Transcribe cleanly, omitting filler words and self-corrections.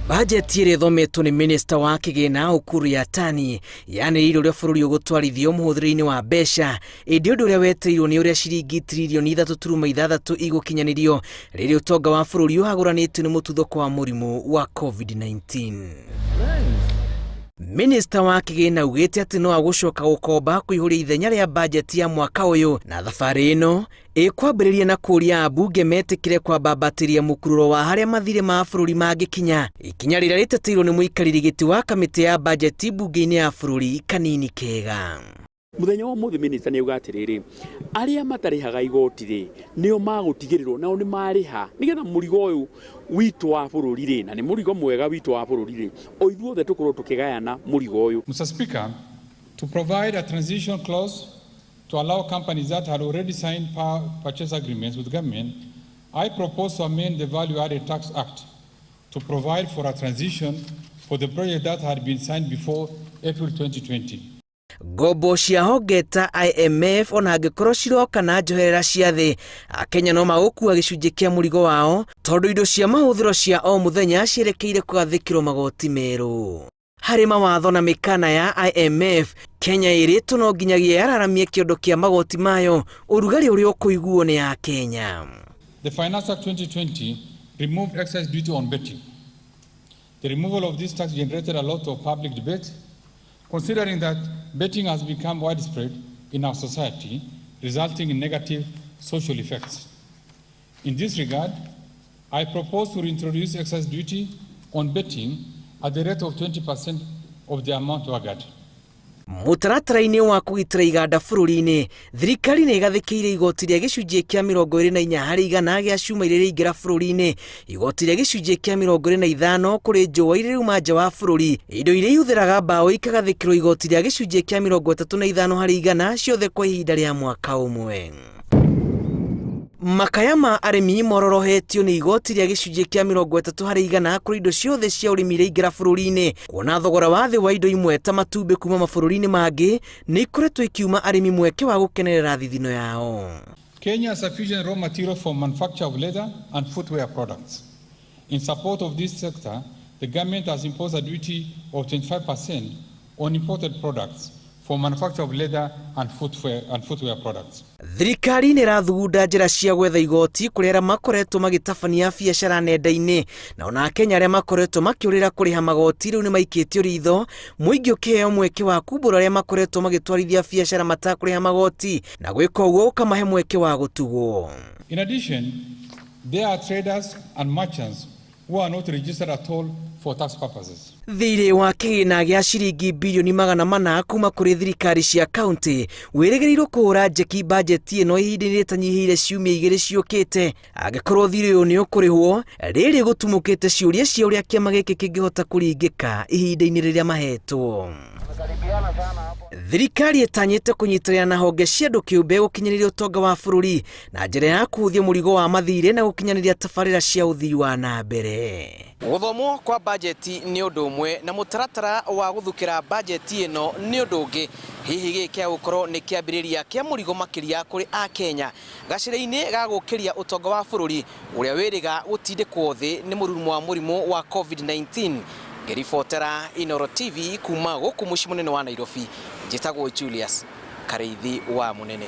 Bajeti ĩrĩa ĩthometwo nĩ minista wa kĩgĩna Ukur Yatani yanĩrĩire ũrĩa bũrũri ũgũtwarithio mũhũthĩrĩre-inĩ wa mbeca, ĩndĩ ũndũ ũrĩa wetereirwo nĩ ũrĩa ciringi tiririoni 3.6 igũkinyanĩrio rĩrĩa ũtonga wa bũrũri ũhagũranĩtio nĩ mũtuthũko wa mũrimũ wa COVID-19. Minista wa kĩgĩna augĩte atĩ no agũcoka gũkomba kũihũria ithenya rĩa bajeti ya mwaka ũyũ, na thabarĩ ĩno ĩkwambĩrĩria na kũũria ambunge metĩkĩre kwambambatĩria mũkururo wa harĩa mathirĩ ma bũrũri mangĩkinya, ikinya rĩrĩa rĩteteirwo nĩ mũikarĩri gĩtĩ wa kamĩtĩ ya bajeti mbunge-inĩ ya bũrũri Kanini Kega. Muthenya wa umuthi minister nĩ auga atĩrĩrĩ, arĩa matarĩhaga igoti rĩ, nĩo magũtigĩrĩrwo nao nĩ marĩha, nĩgetha mũrigo ũyũ witũ wa bũrũri rĩ, na nĩ mũrigo mwega witũ wa bũrũri rĩ, o ithuothe tũkorwo tũkĩgayana mũrigo ũyũ. Mr. Speaker, to provide a transition clause to allow companies that had already signed power purchase agreements with government, I propose to amend the Value Added Tax Act to provide for a transition for the project that had been signed before April 2020. Ngombo cia honge ta IMF ona angĩkorwo ciroka na njoherera cia thĩ, Akenya no magũkua gĩcunjĩ kĩa mũrigo wao tondũ indo cia mahũthĩro cia o mũthenya cierekeire kũgathĩkĩrwo magoti merũ. Harĩ mawatho na mĩkana ya IMF, Kenya ĩrĩtwo no nginyagia yararamie kĩondo kĩa magoti mayo, ũrugarĩ ũrĩa ũkũiguo nĩ Akenya. The Finance Act 2020 removed excise duty on betting. The removal of this tax generated a lot of public debate, considering that betting has become widespread in our society, resulting in negative social effects. In this regard, I propose to reintroduce excise duty on betting at the rate of 20% of the amount wagered. Mũtaratara-inĩ wa kũgitĩra iganda bũrũri-inĩ, thirikari nĩ ĩgathĩkĩire igoti rĩa 24% gĩa cuma iria iraingĩra bũrũri-inĩ, igoti rĩa 25% kũrĩ njũa iria irauma nja wa bũrũri, indo iria ihũthĩraga mbaũ ikagathĩkĩrwo igoti rĩa 35%, ciothe kwa ihinda rĩa mwaka ũmwe. Makaya ma arĩmi mororohetio nĩ igoti rĩa 30% kũrĩ indo ciothe cia ũrĩmi iria ingĩra bũrũri-inĩ, kuona thogora wa thĩ wa indo imwe ta matumbĩ kuma mabũrũri-inĩ mangĩ nĩ ikoretwo ikiuma arĩmi mweke wa gũkenerera thithino yao. Kenya has sufficient raw material for manufacture of leather and footwear products. In support of this sector, the government has imposed a duty of 25% on imported products for manufacture of leather and footwear products. Thirikari nĩ ĩrathugunda njĩra cia gwetha igoti kũrĩ arĩa makoretwo magĩtabania biacara nenda-inĩ, na ona Akenya arĩa makoretwo makĩũrĩra kũrĩha magoti rĩu nĩ maikĩtio ritho, mũingĩ ũkĩheo mweke wa kumbũra arĩa makoretwo magĩtwarithia biacara matakũrĩha magoti, na gwĩka ũguo ũkamahe mweke wa gũtugwo. In addition, there are traders and merchants who are not registered at all for tax purposes. Thirĩ wa kĩgĩna gĩa ciringi birioni 400 kuma kũrĩ thirikari cia kaunti wĩrĩgĩrĩirwo kũhũra njeki bajeti ĩno ihinda-inĩ rĩtanyihĩire ciumia 2 ciũkĩte. Angĩkorwo thirĩ ũyũ nĩ ũkũrĩhwo, rĩrĩ gũtumũkĩte ciũria cia ũrĩa kĩama gĩkĩ kĩngĩhota kũringĩka ihinda-inĩ rĩrĩa mahetwo. Thirikari ĩtanyĩte kũnyitanĩra na honge cia andũ kĩũmbe gũkinyanĩria ũtonga wa bũrũri na njĩra ya kũhũthia mũrigo wa mathirĩ na gũkinyanĩria tabarĩra cia ũthii wa na mbere. Gũthomwo kwa bajeti nĩ ũndũ ũmwe, na mũtaratara wa gũthukĩra bajeti ĩno nĩ ũndũ ũngĩ. Hihi gĩkĩ kĩa gũkorwo nĩ kĩambĩrĩria kĩa mũrigo makĩria kũrĩ Akenya gacĩra-inĩ ga gũkĩria ũtonga wa bũrũri ũrĩa wĩrĩga gũtindĩkwo thĩ nĩ mũrurumo wa mũrimũ wa COVID-19. Ngĩribotera Inooro TV kuma gũkũ mũciĩ mũnene wa Nairobi, njĩtagwo Julius Karĩithi wa Mũnene.